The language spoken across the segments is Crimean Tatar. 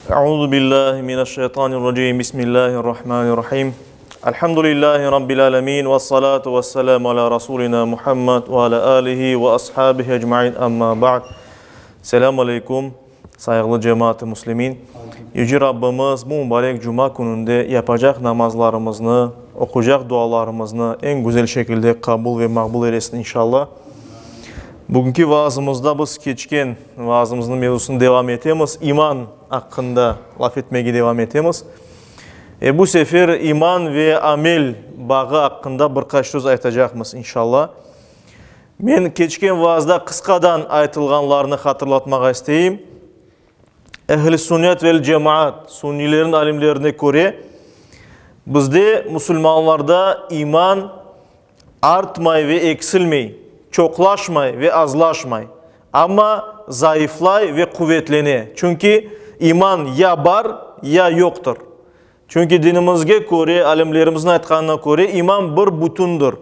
Euzu billahi mineşşeytanirracim. Bismillahirrahmanirrahim. Elhamdülillahi rabbil alamin ve salatu vesselamu ala rasulina Muhammed ve ala alihi ve ashabihi ecmaîn. Amma ba'd. Selamu aleykum, sayğılı cemaat-ı muslimin. Yüce Rabbimiz bu mübarek cuma kününde yapacaq namazlarımıznı, oqucaq dualarımıznı eñ güzel şekilde qabul ve maqbul eylesin inşallah. Bugünki vaazımızda biz keçken vaazımıznıñ mevzusını devam etemiz, iman aqqında laf etmege devam etemiz. E, bu sefer iman ve amel bağı aqqında bir qaç söz aytacaqmız, inşallah. Men keçken vaazda qısqadan aytılğanlarnı hatırlatmağa isteyim. Ehl-i sünnet vel cemaat, sunnilerin alimlerine köre, bizde, musulmanlarda iman artmay ve eksilmey, çoqlaşmay ve azlaşmay, amma zayıflay ve quvetlene. Çünki iman ya bar, ya yoqtır. Çünki dinimizge köre, alimlerimizniñ aytqanına köre, iman bir bütündir.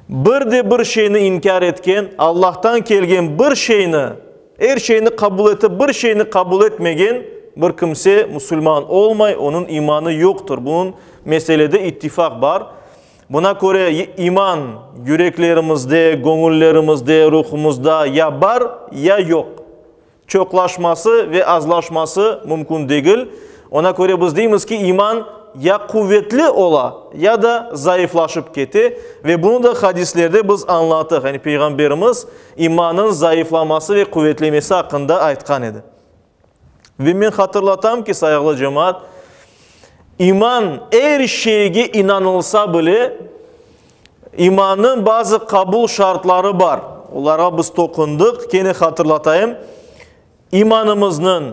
Bir de bir şeyni inkâr etken, Allahtan kelgen bir şeyni, er şeyni qabul etip, bir şeyni qabul etmegen bir kimse musulman olmay, onıñ imanı yoqtır. Bunıñ meselede ittifaq bar. Buna köre, iman yüreklerimizde, göñüllerimizde, ruhumızda ya bar, ya yoq. Çoqlaşması ve azlaşması mümkün degil. Ona köre biz deymiz ki, iman ya quvetli ola, ya da zayıflaşıp kete ve bunı da hadislerde biz añlatıq, yani Peyğamberimiz imannıñ zayıflaması ve quvetlemesi aqqında aytqan edi. Ve men hatırlatam ki, sayğılı cemaat, iman er şeyge inanılsa bile, imannıñ bazı qabul şartları bar. Olarğa biz toqundıq, kene hatırlatayım, imanımıznıñ,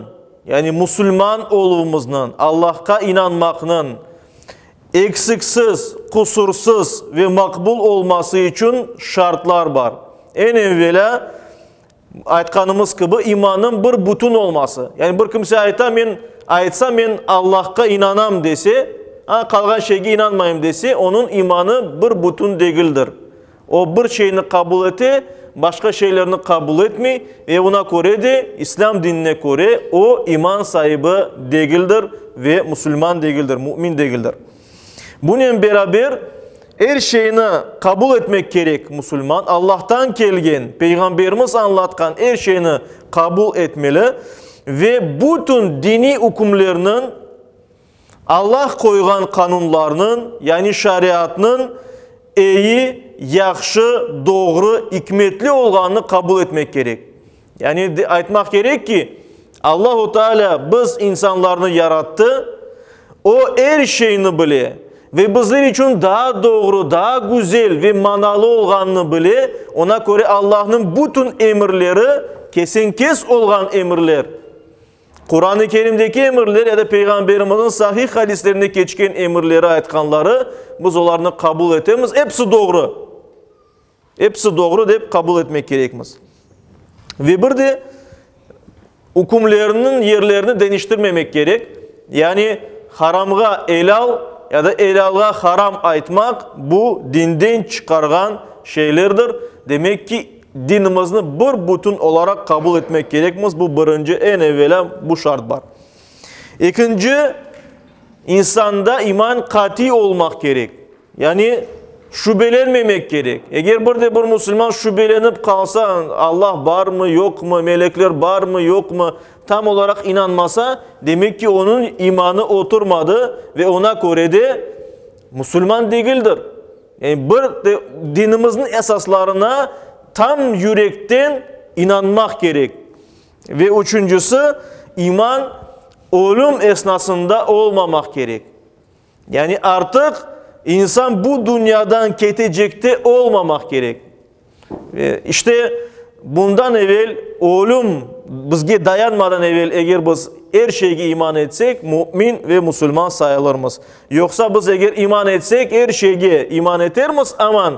yani musulman oluvımıznıñ, Allahqa inanmaqnıñ eksiksiz, qusursız ve maqbul olması içün şartlar bar. Eñ evelâ, Aytqanımız kibi, imannıñ bir bütün olması. Yani bir kimse ayta, men aytsa, men Allahqa inanam dese, a, qalğan şeyge inanmayım dese, onıñ imanı bir bütün degildir. O, bir şeyni qabul ete, başqa şeylerni qabul etmey ve buna köre de, İslâm dinine köre, o, iman saibi degildir ve musulman degildir, mümin degildir. Bunen beraber, er şeyni qabul etmek kerek musulman, Allahtan kelgen, Peyğamberimiz añlatqan er şeyni qabul etmeli ve bütün diniy ükümlerniñ, Allah qoyğan qanunlarnıñ, yani şariatnıñ eyi, yahşı, doğru, ikmetli olğanını qabul etmek kerek. Yani aytmaq kerek ki, Allahu Teala biz insanlarnı yarattı, O er şeyni bile ve bizler içün daa doğru, daa güzel ve manalı olğanını bile, ona köre Allahnıñ bütün emirleri, kesen-kes olğan emirler, Quran-ı Kerimdeki emirler ya da Peyğamberimizniñ sahih hadislerinde keçken emirleri aytqanları, biz olarnı qabul etemiz, episi doğru. Episi doğru dep qabul etmek kerekmiz. Ve bir de ükümleriniñ yerlerini deñiştirmemek kerek. Yani haramğa elâl ya da elâlğa haram aytmaq, bu dinden çıqarğan şeylerdir. Demek ki, dinimizni bir bütün olaraq qabul etmek kerekmiz. Bu birinci, eñ evelâ bu şart bar. Ekinci, insanda iman qatiy olmaq kerek. Yani, şübelenmemek kerek. Eger bir de bir musulman şübelenip qalsa, Allah barmı, yoqmı, melekler barmı, yoqmı, tam olaraq inanmasa, demek ki, onıñ imanı oturmadı ve oña köre de musulman degildir. Yani, bir de dinimizniñ esaslarına tam yürekten inanmaq kerek. Ve üçüncisi, iman ölüm esnasında olmamaq kerek. Yani artıq insan bu dünyadan ketecekte olmamaq kerek. İşte bundan evel ölüm bizge dayanmadan evel eger biz er şeyge iman etsek, mümin ve musulman sayılırmız. Yoqsa biz eger iman etsek, er şeyge iman etermiz, aman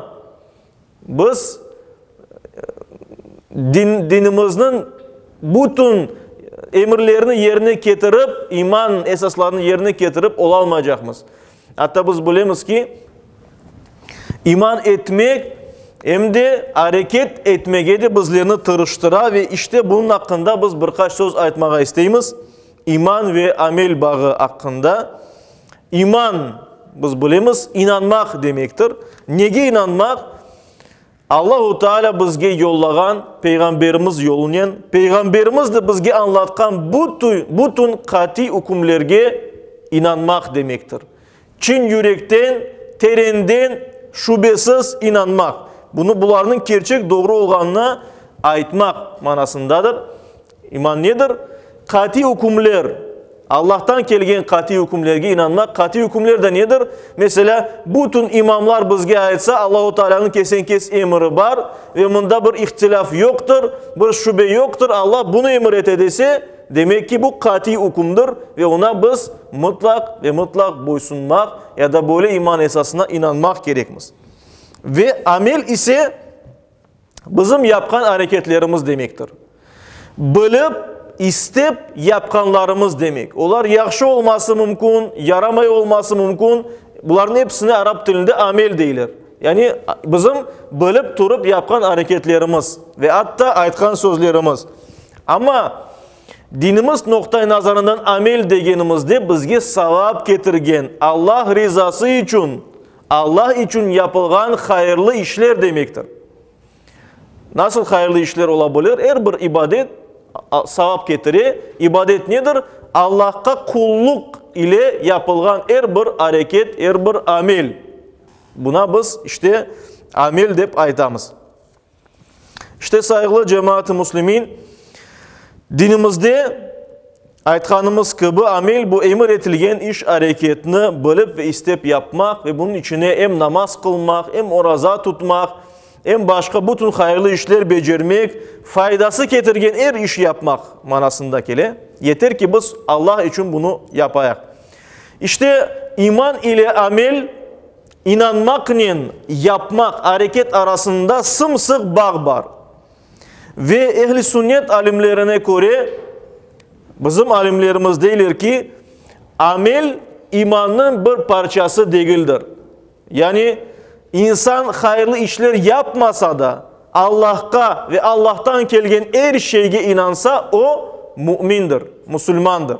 Biz din, dinimizniñ bütün emirlerini yerine ketirip, iman esaslarını yerine ketirip olalmaycaqmız. Atta biz bilemiz ki, iman etmek em de areket etmege de bizlerni tırıştıra ve işte bunıñ aqqında biz bir qaç söz aytmağa isteymiz. İman ve amel bağı aqqında. İman, biz bilemiz, inanmaq demektir. Nege inanmaq? Allahu Teala bizge yollağan Peyğamberimiz yolunen, Peyğamberimiz de bizge añlatqan bütün qatiy ükümlerge inanmaq demektir. Çin yürekten, terenden, şübesiz inanmaq. Bunı bularnıñ kerçek doğru olğanını aytmaq manasındadır. İman nedir? Qatiy ükümler, Allahtan kelgen qatiy ükümlerge inanmaq. Qatiy ükümler de nedir? Meselâ, bütün imamlar bizge aytsa, Allahu Tealânıñ kesen-kes emiri bar ve mında bir ihtilâf yoqtır, bir şübe yoqtır, Allah bunı emir ete dese, demek ki, bu qatiy ükümdir ve oña biz mıtlaq ve mıtlaq boysunmaq ya da böyle iman esasına inanmaq kerekmiz. Ve amel ise Bizim yapqan areketlerimiz demektir. Bilip, istep yapqanlarımız demek. Olar yahşı olması mümkün, yaramay olması mümkün. Bularnıñ episine arap tilinde amel deyler. Yani bizim bilip turıp yapqan areketlerimiz ve atta aytqan sözlerimiz. Amma dinimiz noqta-i nazarından amel degenimizde bizge savap ketirgen, Allah rizası içün Allah içün yapılğan hayırlı işler demektir. Nasıl hayırlı işler ola bilir? Er bir ibadet savap ketire. İbadet nedir? Allahqa qulluq ile yapılğan er bir areket, er bir amel. Buna biz, işte, amel dep aytamız. İşte, sayğılı cemaat-ı müslimin, dinimizde aytqanımız kibi, amel bu emir etilgen iş-areketni bilip ve istep yapmaq ve bunıñ içine em namaz qılmaq, em oraza tutmaq, em başqa bütün hayırlı işler becermek, faydası ketirgen er iş yapmaq manasında kele. Yeter ki, biz Allah içün bunı yapayıq. İşte, iman ile amel İnanmaqnen yapmaq, areket arasında sım-sıq bağ bar. Ve ehl-i sünnet alimlerine köre, bizim alimlerimiz deyler ki, amel imannıñ bir parçası degildir. Yani, insan hayırlı işler yapmasa da, Allahqa ve Allahtan kelgen er şeyge inansa, o, mümindir, musulmandır.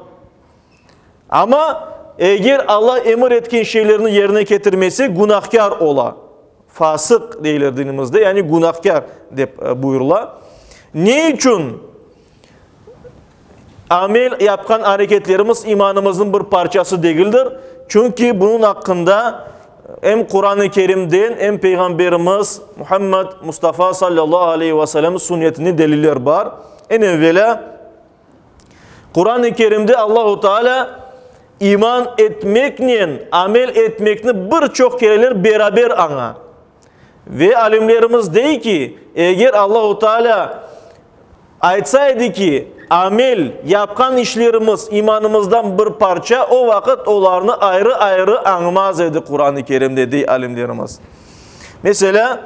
Amma eger Alla emir etken şeylerni yerine ketirmese, günahkâr ola. Fasıq deyler dinimizde, yani günahkâr dep buyurıla. Ne içün amel yapqan areketlerimiz imanımıznıñ bir parçası degildir? Çünki bunıñ aqqında em Quran-ı Kerimden, em Peyğamberimiz Muhammed Mustafa sallallahu aleyhi ve sellem sünnetinde deliller bar. Eñ evelâ, Quran-ı Kerimde Allahu Teala iman etmeknen amel etmekni bir çoq kereler beraber aña. Ve alimlerimiz dey ki, eger Allahu Teala aytsa edi ki, amel, yapqan işlerimiz imanımızdan bir parça, o vaqıt olarnı ayrı-ayrı añmaz edi Quran-ı Kerimde, dey alimlerimiz. Meselâ,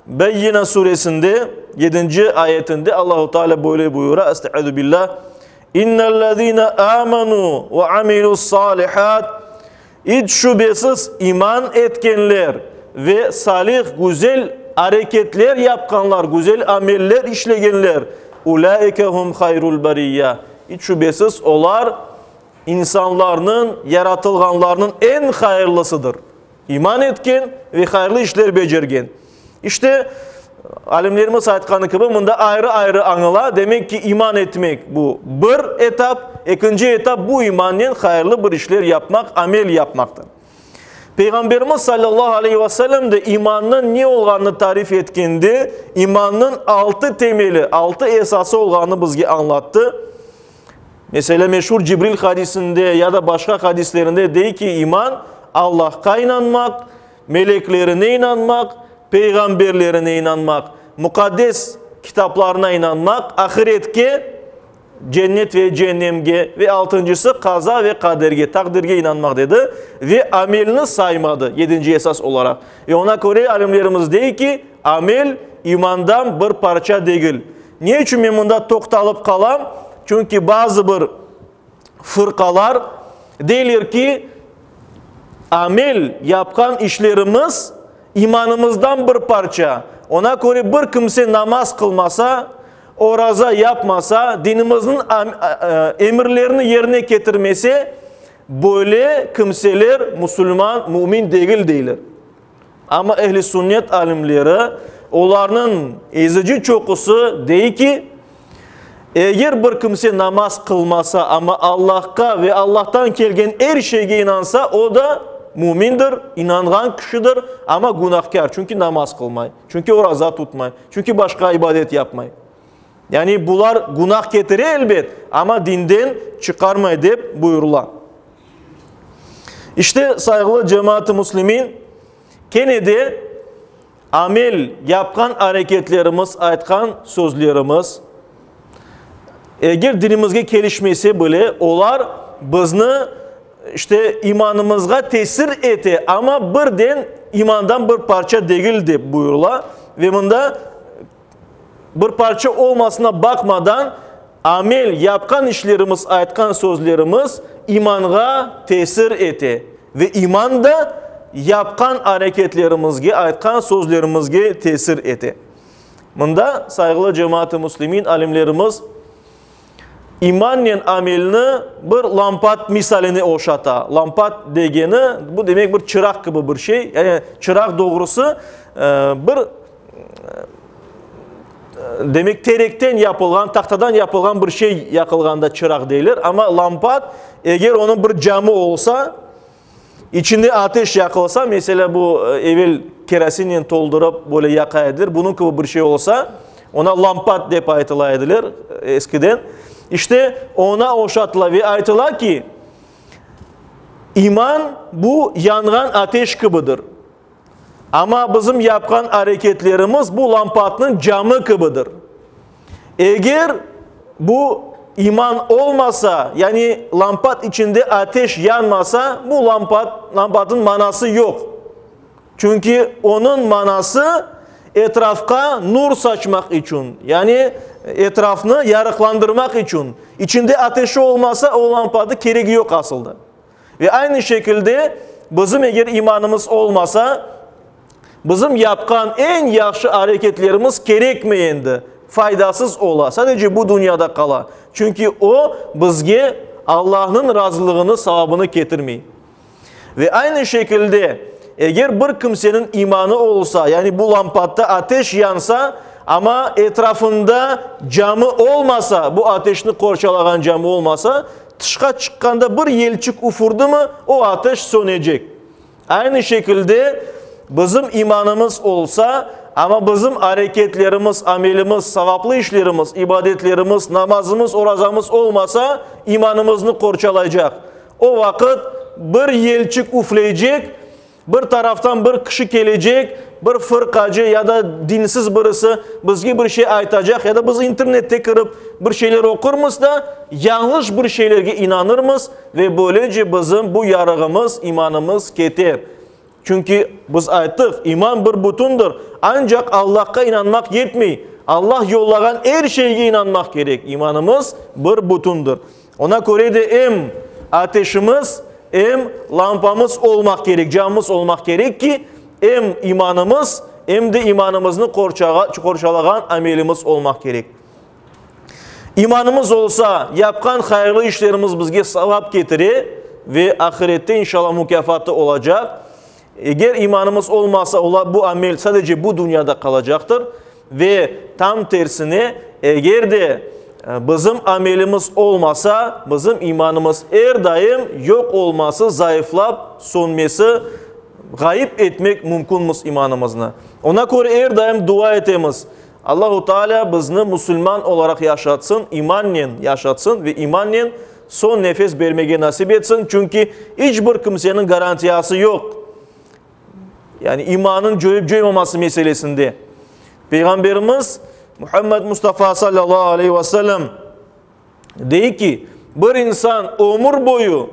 Beyyine suresinde yedinci ayetinde Allahu Teala böyle buyura, Estaizu billah, İnnellezine amenu ve amilus salihat İç şübesiz iman etkenler ve salih, güzel areketler yapqanlar, güzel ameller işlegenler, ulaike hum hayrul bariyya. İç şübesiz olar insanlarnıñ, yaratılğanlarnıñ eñ hayırlısıdır. İman etken ve hayırlı işler becergen. İşte, alimlerimiz aytqanı kibi, mında ayrı-ayrı añıla. Demek ki, iman etmek, bu bir etap, ekinci etap, bu imannen hayırlı bir işler yapmaq, amel yapmaqtır. Peyğamberimiz sallallahu aleyhi ve sellem de imannıñ ne olğanını tarif etkende, imannıñ altı temeli, altı esası olğanını bizge añlattı. Meselâ, meşur Cibril hadisinde ya da başqa hadislerinde dey ki, iman, Allahqa inanmaq, meleklerine inanmaq, peyğamberlerine inanmaq, muqaddes kitaplarına inanmaq, ahiretke, cennet ve ceennemge, ve altıncısı, qaza ve qaderge, taqdirge inanmaq dedi ve amelni saymadı, yedinci esas olaraq. Ve oña köre alimlerimiz dey ki, amel imandan bir parça degil. Ne içün men mında toqtalıp qalam? Çünki bazı bir fırqalar deyler ki, amel, yapqan işlerimiz imanımızdan bir parça. Ona köre bir kimse namaz qılmasa, oraza yapmasa, dinimizniñ emirlerini yerine ketirmese, böyle kimseler musulman, mümin degil deyler. Amma ehl-i sünnet alimleri, olarnıñ ezici çoqusı dey ki, eger bir kimse namaz qılmasa, amma Allahqa ve Allahtan kelgen er şeyge inansa, o da mümindir, inanğan kişidir, amma günahkâr, çünki namaz qılmay, çünki oraza tutmay, çünki başqa ibadet yapmay. Yani bular günah ketire elbet, amma dinden çıqarmay dep buyurıla. İşte, sayğılı cemaat-ı müslimin, kene de amel, yapqan areketlerimiz, aytqan sözlerimiz, eger dinimizge kelişmese bile, olar bizni, işte, imanımızğa tesir ete, amma birden imandan bir parça degil dep buyurıla. Ve mında bir parça olmasına baqmadan, amel, yapqan işlerimiz, aytqan sözlerimiz imanğa tesir ete ve iman da yapqan areketlerimizge, aytqan sözlerimizge tesir ete. Mında, sayğılı cemaat-ı müslimin, alimlerimiz imannen amelni bir lampat misaline oşata. Lampat degeni, bu demek bir çıraq kibi bir şey, yani çıraq doğrusı bir Demek, terekten yapılğan, tahtadan yapılğan bir şey yaqılğanda çıraq deyler. Amma lampat, eger onıñ bir camı olsa, içinde ateş yaqılsa, meselâ, bu evel kerosinnen toldurıp böyle yaqa ediler, bunıñ kibi bir şey olsa, ona lampat dep aytıla ediler eskiden. İşte, ona oşatıla ve aytıla ki, iman bu yanğan ateş kibidir. Amma bizim yapqan areketlerimiz bu lampatnıñ camı kibidir. Eger bu iman olmasa, yani lampat içinde ateş yanmasa, bu lampat, lampatnıñ manası yoq. Çünki onıñ manası etrafqa nur saçmaq içün, yani etrafnı yarıqlandırmaq içün. İçinde ateşi olmasa, o lampatı keregi yoq asılda. Ve aynı şekilde bizim eger imanımız olmasa, bizim yapqan eñ yahşı areketlerimiz kerekmey endi, faydasız ola, sadece bu dünyada qala. Çünki o, bizge Allahnıñ razılığını, savabını ketirmey. Ve aynı şekilde eger bir kimseniñ imanı olsa, yani bu lampatta ateş yansa, amma etrafında camı olmasa, bu ateşni qorçalağan camı olmasa, Tışqa çıqqanda bir yelçik üfürdimi, o ateş sönecek. Aynı şekilde bizim imanımız olsa, amma bizim areketlerimiz, amelimiz, savaplı işlerimiz, ibadetlerimiz, namazımız, orazamız olmasa, imanımıznı qorçalaycaq. O vaqıt bir yelçik üfleycek, Bir taraftan bir kişi kelecek, bir fırqacı ya da dinsiz birisi bizge bir şey aytacaq ya da biz internette kirip bir şeyler oqurmız da, yañlış bir şeylerge inanırmız ve böylece bizim bu yarığımız, imanımız keter. Çünki biz ayttıq, iman bir bütündir. Ancaq Allahqa inanmaq yetmey, Allah yollağan er şeyge inanmaq kerek. İmanımız bir bütündir. Ona köre de em ateşimiz, em lampamız olmaq kerek, camımız olmaq kerek ki, em imanımız, em de imanımıznı qorçalağan amelimiz olmaq kerek. İmanımız olsa, yapqan hayırlı işlerimiz bizge savap ketire ve ahirette inşallah mukâfatı olacaq. Eger imanımız olmasa, ola bu amel sadece bu dünyada qalacaqtır. Ve tam tersine, eger de bizim amelimiz olmasa, bizim imanımız er daim yoq olması, zayıflap, sönmesi, ğayıp etmek mümkünmiz imanımıznı. Ona köre er daim dua etemiz, Allahu Teala bizni musulman olaraq yaşatsın, imannen yaşatsın ve imannen soñ nefes bermege nasip etsin, çünki iç bir kimseniñ garantiyası yoq. Yani imanın coyıp coymaması meselesinde. Peyğamberimiz Muhammed Mustafa sallallahu aleyhi ve sellem dey ki, bir insan ömür boyu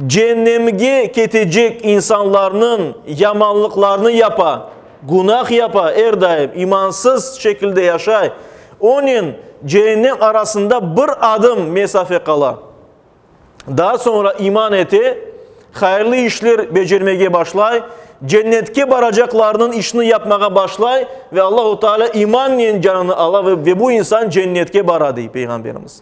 cennemge ketecek insanlarnıñ yamanlıqlarını yapa, günah yapa, er daim imansız şekilde yaşay, onen cehennem arasında bir adım mesafe qala. Daa soñra iman ete, hayırlı işler becermege başlay. cennetke baracaqlarnıñ işini yapmağa başlay ve Allahu Teala imannen canını ala ve bu insan cennetke bara, dey Peyğamberimiz.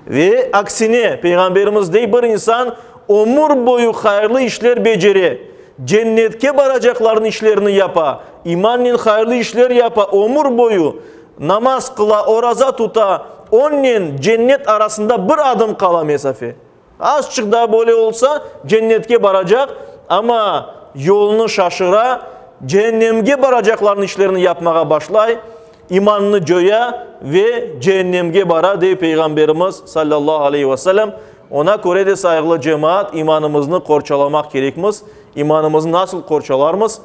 Ve aksine, Peyğamberimiz dey, bir insan ömür boyu hayırlı işler becere, cennetke baracaqlarnıñ işlerini yapa, imannen hayırlı işler yapa, ömür boyu namaz qıla, oraza tuta, onnen cennet arasında bir adım qala mesafe. Azçıq daa böyle olsa, cennetke baracaq, amma yolunı şaşıra, ceennemge baracaqlarnıñ işlerini yapmağa başlay, imanını coya ve ceennemge bara, dey Peyğamberimiz, sallallahu aleyhi ve sellem. Oña köre de, sayğılı cemaat, imanımıznı qorçalamaq kerekmiz. İmanımıznı nasıl qorçalarmız?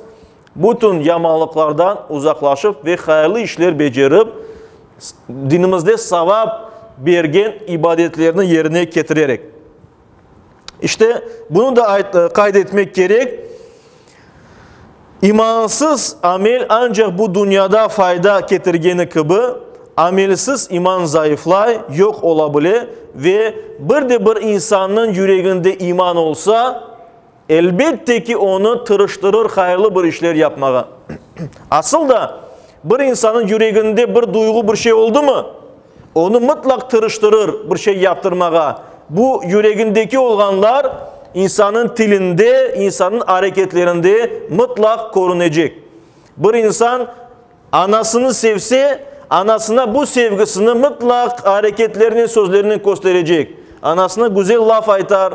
Bütün yamanlıqlardan uzaqlaşıp ve hayırlı işler becerip, dinimizde savap bergen ibadetlerni yerine ketirerek. İşte, bunı da qayd etmek kerek, imansız amel ancaq bu dünyada fayda ketirgeni kibi, amelsiz iman zayıflay, yoq ola bile ve bir de bir insannıñ yüreginde iman olsa, Elbette ki, onı tırıştırır hayırlı bir işler yapmağa. Asıl da, bir insanıñ yüreginde bir duyğu, bir şey oldumı, onı mıtlaq tırıştırır bir şey yaptırmağa. Bu yüregindeki olğanlar insanıñ tilinde, insanıñ areketlerinde mıtlaq körünecek. Bir insan anasını sevse, anasına bu sevgisini mıtlaq areketlerinen, sözlerinen kösterecek. Anasına güzel laf aytar,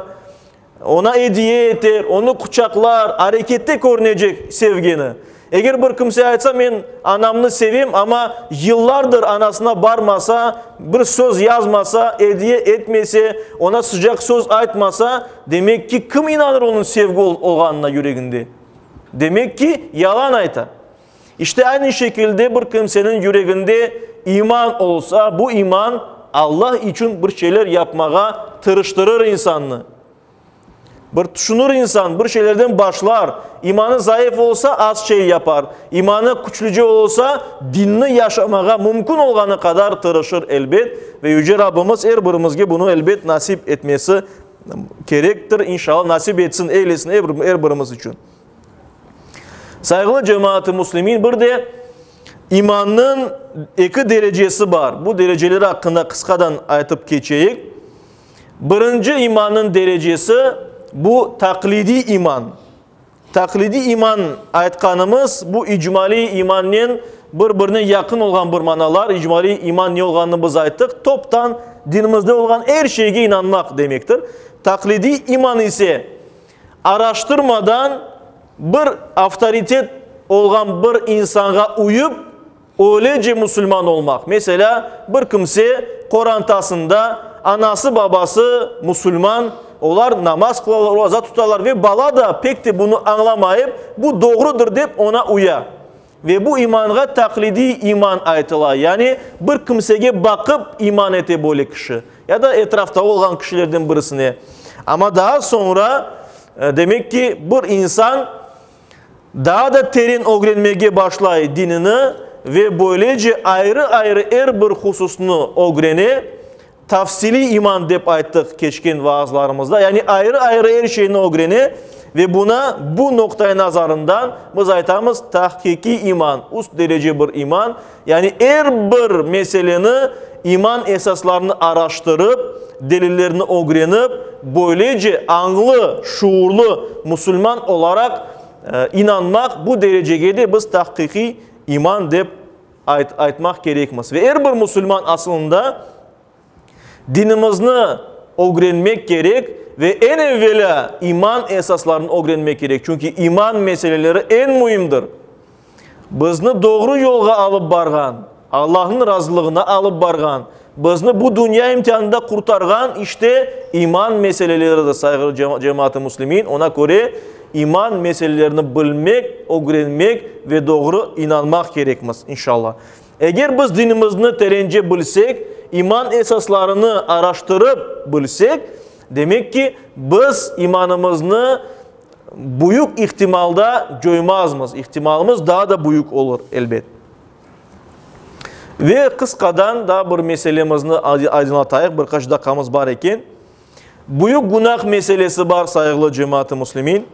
Oña ediye eter, onı quçaqlar, arekette körünecek sevgeni. Eger bir kimse aytsa, men anamnı sevem, amma yıllardır anasına barmasa, bir söz yazmasa, ediye etmese, oña sıcaq söz aytmasa, demek ki, kim inanır onıñ sevgi olğanına yüreginde? Demek ki, yalan ayta. İşte aynı şekilde bir kimseniñ yüreginde iman olsa, bu iman Allah içün bir şeyler yapmağa tırıştırır insannı. Bir tüşünir insan, bir şeylerden başlar. İmanı zayıf olsa, az şey yapar. İmanı küçlüce olsa, dinni yaşamağa mümkün olğanı qadar tırışır elbet. Ve Yüce Rabbimiz er birimizge bunı elbet nasip etmesi kerektir. İnşallah nasip etsin, eylesin er birimiz içün. Sayğılı cemaat-ı muslimin, bir de imannıñ eki derecesi bar. Bu dereceleri aqqında qısqadan aytıp keçeyik. Birinci imannıñ derecesi bu taqlidiy iman. Taqlidiy iman aytqanımız bu icmaliy imannen bir-birine yaqın olğan bir manalar. İcmaliy iman ne olğanını biz ayttıq. Toptan dinimizde olğan er şeyge inanmaq demektir. Taqlidiy iman ise Araştırmadan bir avtoritet olğan bir insanğa uyıp, öylece musulman olmaq. Meselâ, bir kimse qorantasında anası-babası musulman, olar namaz qılalar, oraza tutalar ve bala da pek te bunı añlamayıp, bu doğrudır dep oña uya. Ve bu imanğa taqlidiy iman aytıla, yani bir kimsege baqıp iman ete böyle kişi, ya da etrafta olğan kişilerden birisine. Amma daa soñra, demek ki, bir insan daa da teren ögrenmege başlay dinini ve böylece ayrı-ayrı er bir hususnı ögrene, Tafsiliy iman dep ayttıq keçken vaazlarımızda, yani ayrı-ayrı er şeyni ögrene ve buna bu noqta-i nazarından biz aytamız tahqiqiy iman, üst derece bir iman, yani er bir meseleni iman esaslarını araştırıp, delillerini ögrenip, böylece añlı, şuurlı musulman olaraq inanmaq, bu derecege de biz tahqiqiy iman dep aytmaq kerekmiz. Ve er bir musulman asılında dinimizni ögrenmek kerek ve eñ evelâ iman esaslarını ögrenmek kerek. Çünki iman meseleleri eñ müimdir. Bizni doğru yolğa alıp barğan, Allahnıñ razılığına alıp barğan, bizni bu dünya imtianında qurtarğan işte iman meseleleridir, sayğılı cemaat-ı muslimin. Oña köre iman meselelerini bilmek, ögrenmek ve doğru inanmaq kerekmiz, inşallah. Eger biz dinimizni terence bilsek, iman esaslarını araştırıp bilsek, demek ki, biz imanımıznı büyük ihtimalda coymazmız, ihtimalımız daa da büyük olur, elbet. Ve qısqadan daa bir meselemizni aydınlatayıq, bir qaç daqqamız bar eken. Büyük günah meselesi bar, sayğılı cemaat-ı muslimin.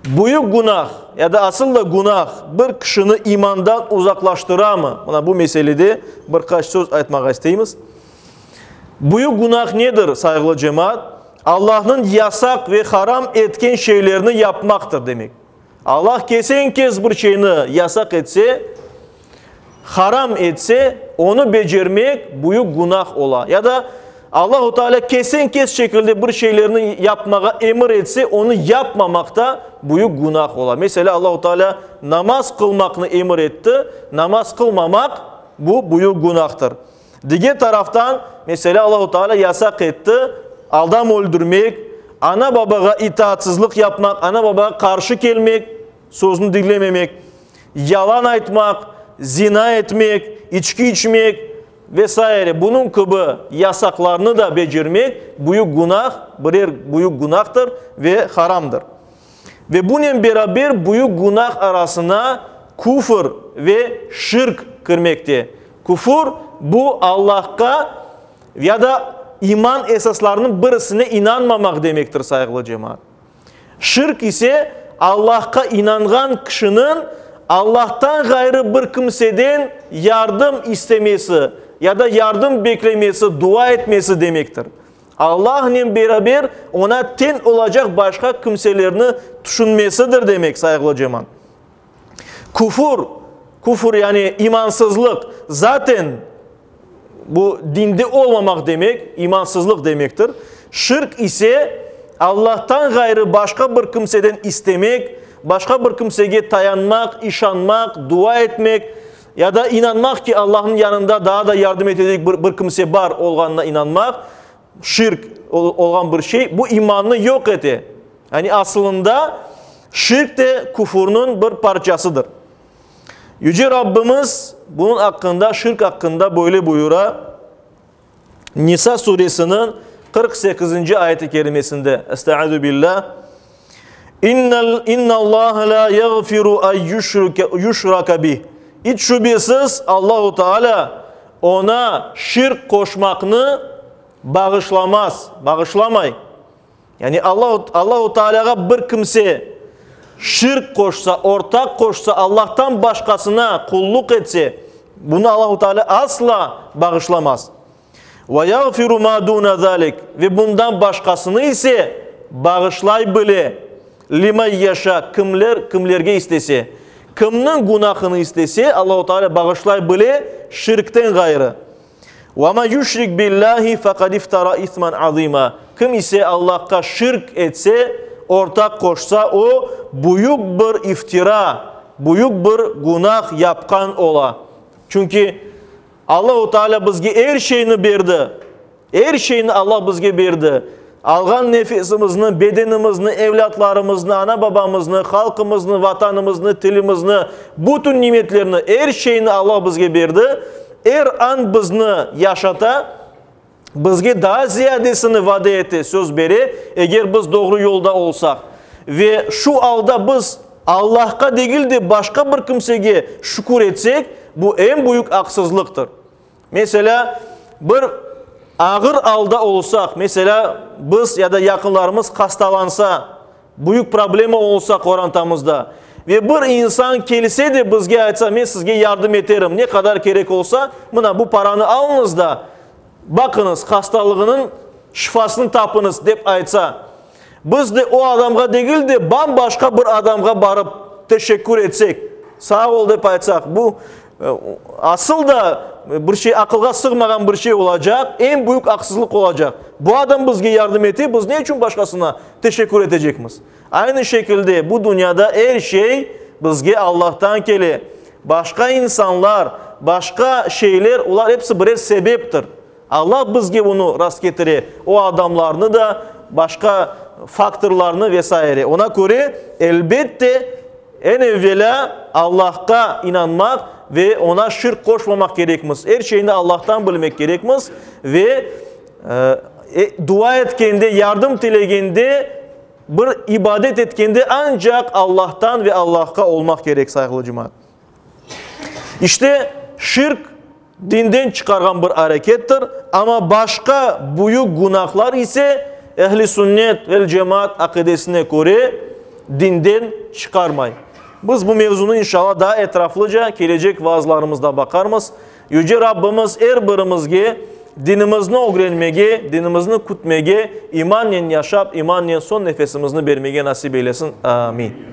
Büyük günah ya da asıl da günah bir kişini imandan uzaqlaştıramı? Mına bu meselede bir qaç söz aytmağa isteymiz. Büyük günah nedir, sayğılı cemaat? Allahnıñ yasaq ve haram etken şeylerni yapmaqtır, demek. Allah kesen-kes bir şeyni yasaq etse, haram etse, onı becermek büyük günah ola. Ya da Allahu Teala kesen-kes şekilde bir şeylerni yapmağa emir etse, onı yapmamaq da büyük günah ola. Meselâ, Allahu Teala namaz qılmaqnı emir etti, namaz qılmamaq, bu büyük günahtır. Diger taraftan, meselâ, Allahu Teala yasaq etti adam öldürmek, ana-babağa itaatsızlıq yapmaq, ana-babağa qarşı kelmek, sözüni diñlememek, yalan aytmaq, zina etmek, içki içmek ve saire bunıñ kibi yasaqlarnı da becermek büyük günah, birer büyük günahtır ve haramdır. Ve bunen beraber büyük günah arasına küfür ve şirk kirmekte. Küfür, bu Allahqa ya da iman esaslarınıñ birisine inanmamaq demektir, sayğılı cemaat. Şirk ise, Allahqa inanğan kişiniñ Allahtan ğayrı bir kimseden yardım istemesi ya da yardım beklemesi, dua etmesi demektir. Allahnen beraber oña teñ olacaq başqa kimselerni tüşünmesidir demek, sayğılı cemaat. Küfür, küfür yani imansızlıq, zaten bu dinde olmamaq demek, imansızlıq demektir. Şirk ise Allahtan ğayrı başqa bir kimseden istemek, başqa bir kimsege tayanmaq, işanmaq, dua etmek ya da inanmaq ki, Allahnıñ yanında daa da yardım etecek bir, bir kimse bar olğanına inanmaq, şirk olğan bir şey, bu imannı yoq ete. Yani asılında şirk de küfürniñ bir parçasıdır. Yüce Rabbimiz bunıñ aqqında, şirk aqqında böyle buyura, Nisa suresiniñ 48-nci ayet-i kerimesinde, Estaizu billah, İnnel innallaha la yağfiru ay yüşrike yüşraka bih. İç şübesiz Allahu Teala ona şirk qoşmaqnı bağışlamaz, bağışlamay. Yani Allahu Allahu Teala'ğa bir kimse şirk qoşsa, ortaq qoşsa, Allahtan başqasına qulluq etse, bunı Allahu Teala asla bağışlamaz. Ve yağfiru ma duna zalik ve bundan başqasını ise bağışlay bile limen yaşa kimler kimlerge istese. Kimniñ günahını istese Allahu Teala bağışlay bile şirkten ğayrı. Ve men yüşrik billahi fekad iftara ismen azima. Kim ise Allahqa şirk etse, ortaq qoşsa, o, büyük bir iftira, büyük bir günah yapqan ola. Çünki Allahu Teala bizge er şeyni berdi. Er şeyni Allah bizge berdi. Alğan nefesimizni, bedenimizni, evlâtlarımıznı, ana-babamıznı, halqımıznı, vatanımıznı, tilimizni, bütün nimetlerni, er şeyni Allah bizge berdi. Er an bizni yaşata, bizge daa ziyadesini vade ete, söz bere, eger biz doğru yolda olsaq. Ve şu alda biz Allahqa degil de başqa bir kimsege şükür etsek, bu eñ büyük aqsızlıqtır. Meselâ, bir ağır alda olsaq, meselâ, biz ya da yaqınlarımız hastalansa, büyük problema olsa qorantamızda ve bir insan kelse de bizge aytsa, men sizge yardım eterim, ne qadar kerek olsa, mına bu paranı alıñız da, baqıñız, hastalığınıñ şifasını tapıñız, dep aytsa, biz de o adamğa degil de, bam-başqa bir adamğa barıp teşekkür etsek, sağ ol dep aytsaq, bu Asıl da bir şey aqılğa sığmağan bir şey olacaq, eñ büyük aqsızlıq olacaq. Bu adam bizge yardım ete, biz ne içün başqasına teşekkür etecekmiz? Aynı şekilde bu dünyada er şey bizge Allahtan kele. Başqa insanlar, başqa şeyler, olar episi birer sebeptir. Allah bizge bunı rastketire, o adamlarnı da, başqa faktorlarnı ve saire. Ona köre, elbette, eñ evvelâ Allahqa inanmaq ve Oña şirk qoşmamaq kerekmiz. Er şeyni Allahtan bilmek kerekmiz ve dua etkende, yardım tilegende, bir ibadet etkende ancaq Allahtan ve Allahqa olmaq kerek, sayğılı cemaat. İşte, şirk dinden çıqarğan bir arekettir, amma başqa büyük günahlar ise, ehl-i sünnet vel cemaat aqidesine köre, dinden çıqarmay. Biz bu mevzunı inşallah daa etraflıca kelecek vaazlarımızda baqarmız. Yüce Rabbimiz er birimizge dinimizni ögrenmege, dinimizni kütmege, imannen yaşap, imannen soñ nefesimizni bermege nasip eylesin. Amin.